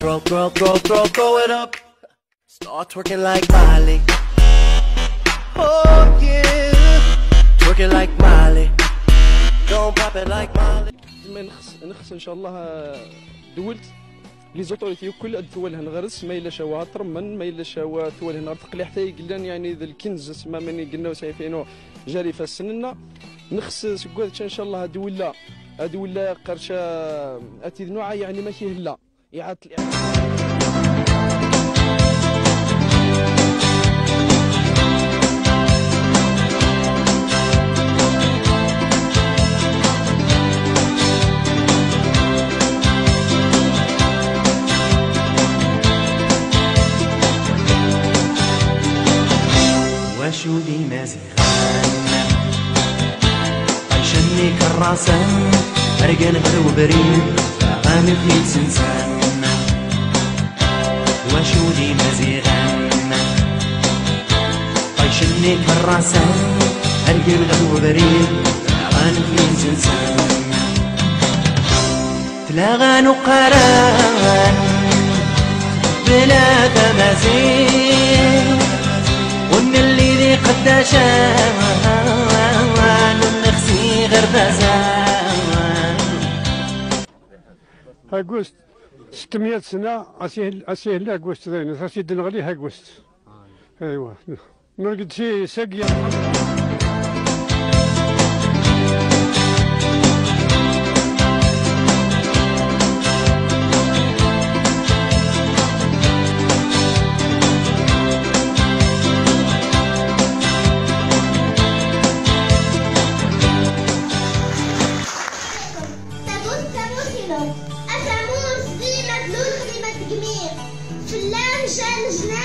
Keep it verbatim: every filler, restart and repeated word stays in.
Girl, girl, girl, girl, throw it up. Start twerking like Miley. Oh yeah. Twerking like Miley. Don't pop it like Miley. Nxs, nxs, إن شاء الله, دولت لي زوتوريتي كل أد توالهن غرس، ما إلا شوا ترمن، ما إلا شوا توالهن غرس قلي حتى يقلن، يعني، ذا الكنز، سما من قلنا وسيفينو جاري فالسننا. نخس سقوذ إن شاء الله، أد ولا، أد ولا قرشا، أتي نوع، يعني، ماشي هلا. يعطي. وشو دي مزيغان؟ عيشني كراسان، أرجن غير وبرين، أغاني في سنسان. وشو دي مزيغان؟ عيشني كراسان، أرجن غير وبرين، أغاني في سنسان. تلاغان وقران، بلا تمازين. ون اللي ذي قداشان، ونخسي غربزان. هاكوست، ستمية سنة، أسهل، أسهل هاكوست ذين، أسهل دنغلي هاكوست. أيوة. نرقد شي سقيا. Tabut, tabut, hilo. Atamur, zima, dlut, zima, tgmir. Flan, jan, jna,